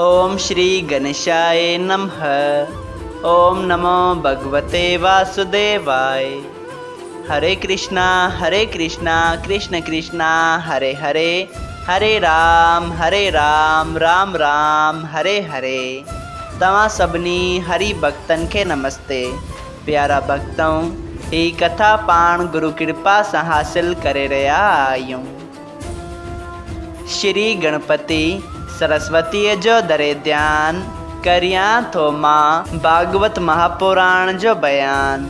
اوم شري گنيشاء نمھ اوم نمو ڀڳوتي واسوديواء هري ڪرشنا هري ڪرشنا ڪرشن ڪرشنا هري هري هري رام هري رام رام رام هري هري توهان سڀني هري ڀڳتن کي نمستي پيارا ڀڳتؤ هي ڪٿا پاڻ گرو ڪرپا سان حاصل ڪري رهيا آهيون. شري گڻپتي سرسوتيء جو دري ڌيان ڪريان ٿو مان ڀاڳوت مهاپراڻ جو بيان،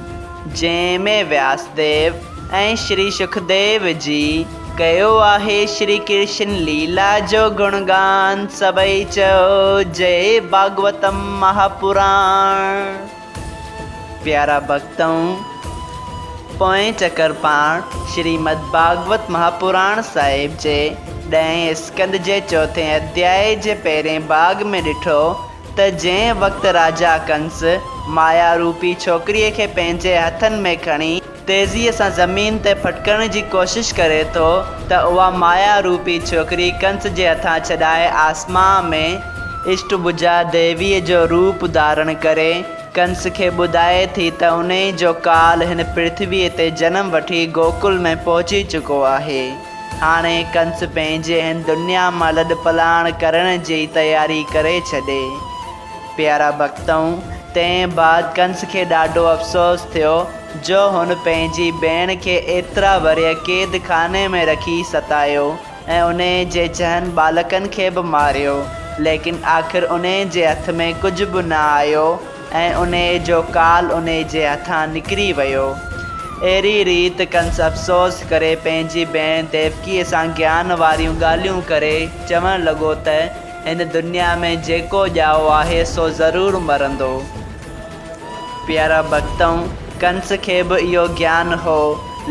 جنهن ۾ وياسديو ۽ شري شڪديو جي ڪيو آهي شري ڪرشن ليلا جو گڻگان، سڀئي چئو جئي ڀاڳوتم مهاپراڻ. پيارا ڀڳتؤ! پوئين چڪر پاڻ شريمد ڀاڳوت مهاپراڻ صاحب جي ڏهين اسڪنڌ جي چوٿين اڌيائي جي پهرين ڀاڳ ۾ ڏٺو ته جنهن وقت راجا ڪنس مايا روپي ڇوڪريء کي پنهنجي هٿن ۾ کڻي تيزيء سان زمين تي ڦٽڪڻ جي ڪوشش ڪري ٿو ته اها مايا روپي ڇوڪري ڪنس جي هٿان ڇڏائي آسمان ۾ اشٽ ڀجا ديويء جو روپ ڌارڻ ڪري ڪنس کي ٻڌائي ٿي ته انهي جو ڪال هن پرٿويء تي جنم وٺي گوڪل ۾ پهچي چڪو آهي. هاڻي ڪنس پنهنجي هن دنيا مان لڏپلاڻ ڪرڻ جي تياري ڪري ڇڏي. پيارا ڀڳتؤ! تنهن بعد ڪنس کي ڏاڍو افسوس ٿيو جو هن پنهنجي ڀيڻ کي ايترا ورهيه قيد خاني ۾ رکي ستايو ۽ انهيء جي ڇهن ٻالڪن کي به ماريو، ليڪن آخر انهيء جي هٿ ۾ ڪجهه به نه آيو ۽ انهيء جو ڪال انهيء جي هٿان نڪري ويو. اهڙي ريت ڪنس افسوس ڪري پنهنجي ڀيڻ ديوڪيء سان گيان واريون ڳالهيون ڪري چوڻ لڳو ته هن دنيا ۾ جيڪو ڄائو آهي سو ضرور مرندو. پيارا ڀڳتؤ! ڪنس کي به اهو گيان هو،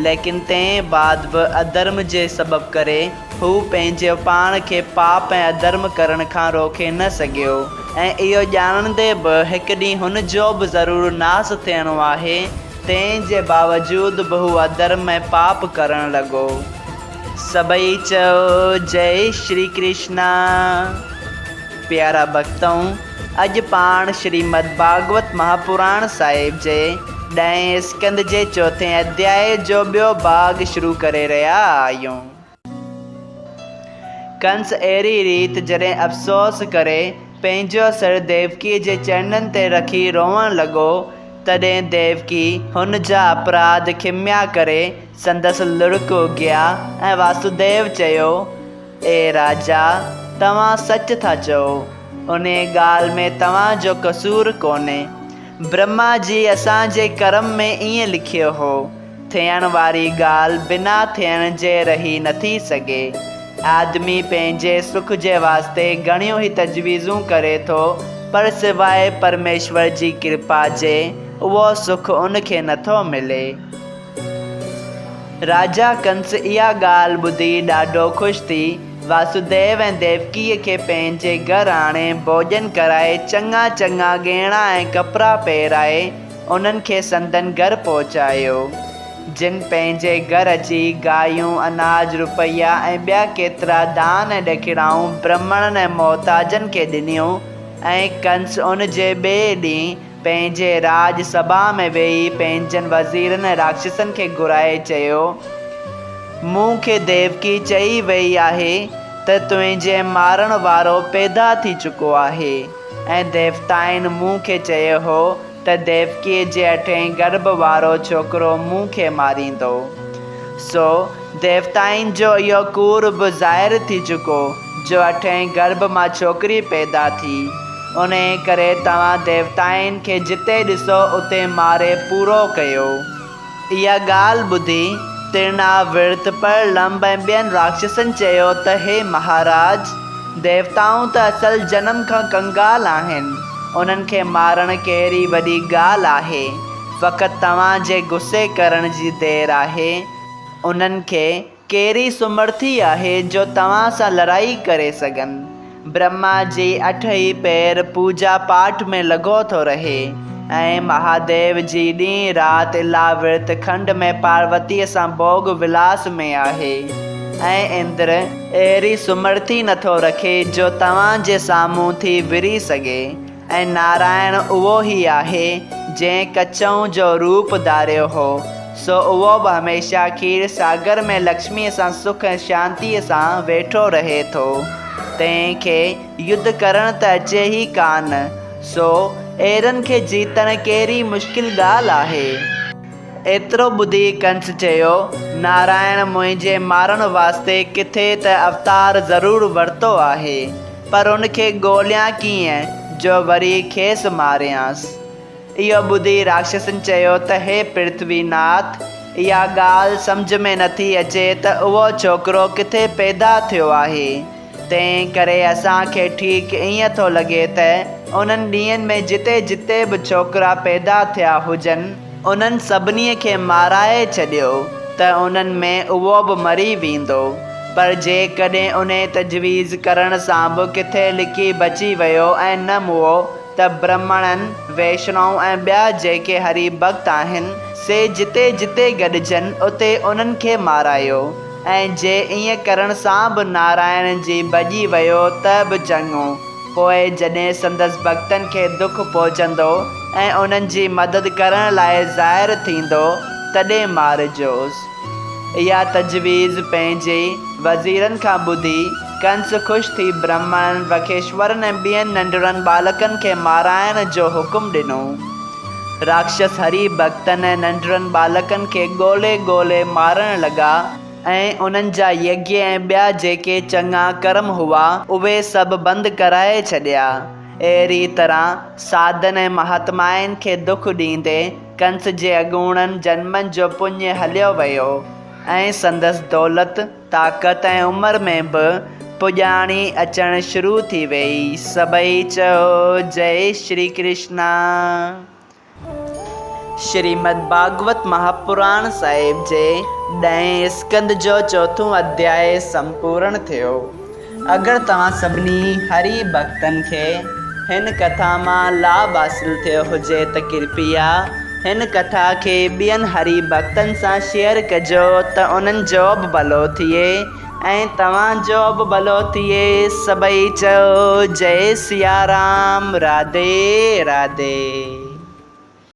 ليڪن تنهن بعد به اڌرم جي سبب ڪري هو پنهنجي پاڻ کي پاپ ۽ اڌرم ڪرڻ کان روڪي نه سگهيو ۽ اهو ڄاڻندي به هڪ ڏينهن هن جو به ضرور ناس ٿيڻو آهي، تنهن جي باوجود به هو اڌرم ۽ پاپ ڪرڻ لڳو. سڀئي چئو جئي شري ڪرشنا. پيارا ڀڳتؤ! اڄ پاڻ شريمد ڀاڳوت مهاپراڻ صاحب جي ڏهين اسڪنڌ جي چوٿين اڌيائي جو ٻيو ڀاڳ شروع ڪري رهيا آهيون. ڪنس اهڙي ريت جڏهن افسوس ڪري پنهنجو سر ديوڪيء جي چرنن تي رکي روئڻ لڳو، تڏهن ديوڪي هن جا اپراڌ کميا ڪري سندس لڙڪ اگهيا ۽ واسوديو چيو، اي راجا! توهان سچ ٿا چئو، انهيء ڳالهه ۾ توهان جو قصور ڪونهي. برهما جي اسان جي ڪرم ۾ ائين لکيو هو. ٿيڻ واري ڳالهه بنا ٿيڻ جي رهي نٿي سگهي. آدمي پنهنجي سک جي واسطي گهڻيون ئي تجويزون ڪري ٿو، پر سواء پرميشور جي ڪرپا جي اهو سک ان کي نٿو ملي. راجا ڪنس اها ڳالهه ٻڌي ڏاڍو خوش ٿي، واسوديو ۽ ديوڪيء کي پنهنجي گهر آڻي ڀوڄن ڪرائي چڱا چڱا ڳهڻا ۽ ڪپڙا پهرائي انهن کي سندن گهر پهچايو. جن پنهنجي گهر اچي گايون، اناج، روپيا ۽ ٻيا ڪيترا دان ۽ ڏکڻائون برهمڻن ۽ محتاجن کي ڏنيون ۽ ڪنس ان جي ٻئي ڏينهن پنهنجي راڄ سڀا ۾ ويهي پنهنجن وزيرن ۽ راڪشسن کي گهرائي چيو، مون کي ديوڪي چئي ويئي آهي ته تنهنجي مارڻ وارو پيدا ٿي چڪو آهي ۽ ديوتائن مون کي چيو هو ته ديوڪيء جي اٺين گرڀ وارو ڇوڪرو مون کي ماريندو. سو، ديوتائن جو اهو ڪوڙ به ظاهر ٿي چڪو، جو اٺين گرڀ مان ڇوڪري پيدا ٿي. انهيء ڪري توهان ديوتائن کي جتي ڏسو اتي ماري پورو ڪيو. اها ڳالهه ٻڌي ترڻاورت، پرلمب ۽ ٻين راڪشسن چيو ته هي مهاراج! ديوتائون ته اصل جنم کان ڪنگال آهن، انهن کي مارڻ ڪهڙي وڏي ڳالهه آهي، فقط توهان جي غصي ڪرڻ جي دير آهي. انهن کي ڪهڙي سمرٿي آهي جو توهان سان لڙائي ڪري سگهن. برهما جي اٺ ئي پهر پوڄا پاٺ ۾ لڳو ٿو رهي ۽ مهاديو جي ڏينهن رات الاورت کنڊ ۾ پاروتيء سان ڀوڳ ولاس ۾ آهي. ۽ اندر اهڙي سمرٿي نٿو رکي جو توهان جي سامهون ٿي ورهي سگهي ۽ نارائڻ اهو ئي آهي جنهن ڪڇئون جو روپ ڌاريو هو، سو اهو به هميشه کير ساگر ۾ لڪشميء سان سک ۽ شانتيء سان ويٺو رهي ٿو. تنهن کي يڌ ڪرڻ ته اچي ئي ڪانه، سو اهڙن کي جيتڻ ڪهڙي مشڪل ڳالهه آهي. ايترو ٻڌي ڪنس چيو، نارائڻ منهنجي مارڻ واسطي ڪٿي ته اوتار ضرور ورتو آهي، پر ان کي ڳوليان ڪيئن جو وري کيس ماريانس. اهو ٻڌي راڪشسن چيو ته هي پرٿوي ناٿ! اها ڳالهه سمجهه ۾ نٿي اچي ته اهو ڇوڪرو ڪٿي پيدا ٿيو آهي. تنهن ڪري اسان کي ٺيڪ ائين ٿو لڳي ته انهن ڏينهن ۾ جتي جتي به ڇوڪرا پيدا ٿيا هجن، انهن سڀني کي مارائي ڇڏيو ته انهن ۾ اهو به مري ويندو، پر جيڪڏهن انهي تجويز ڪرڻ سان به ڪٿي لڪي بچي ويو ۽ نه مئو ته برهمڻن، ويشنو ۽ ٻيا جيڪي هري ڀڳت آهن، سي جتي جتي گڏجن، اتي انهن کي مارايو. ۽ جي ائين ڪرڻ سان به نارائڻ جي ڀڄي ويو ته به چڱو، پوء جڏهن سندس ڀڳتن کي دک پهچندو ۽ انهن جي مدد ڪرڻ لاء ظاهر ٿيندو، تڏهن مارجوس. اها تجويز پنهنجي وزيرن کان ٻڌي، ڪنس خوش ٿي برهمڻن، وکيشورن ۽ ٻين ننڍڙن ٻالڪن کي مارائڻ جو حڪم ڏنو. راڪشس هري ڀڳتن ۽ ننڍڙن ٻالڪن کي ڳولي ڳولي مارڻ لڳا ۽ انهن جا يگيه ۽ ٻيا جيڪي چڱا ڪرم هئا، اهي سڀ بند ڪرائي ڇڏيا. اهڙيء طرح ساڌن ۽ مهاتمائن کي دک ڏيندي ڪنس جي اڳوڻن جنمن جو پڃ هليو ويو ۽ سندس دولت، طاقت ۽ عمر ۾ به پڄاڻي اچڻ شروع ٿي ويئي. سڀئي چئو جئي شري ڪرشنا. شريمد ڀاڳوت مهاپراڻ صاحب جي ڏهين اسڪنڌ جو چوٿون اڌياء سمپورڻ ٿيو. اگر توهان سڀني هري ڀڳتن کي هن ڪٿا مان لاڀ حاصل ٿيو هجي ته ڪرپيا هن ڪٿا کي ٻين هري ڀڳتن سان شيئر ڪجو ته انهن جو به ڀلو ٿئي ۽ توهان جو به ڀلو ٿئي سڀئي چئو جئي سيارام راڌي راڌي.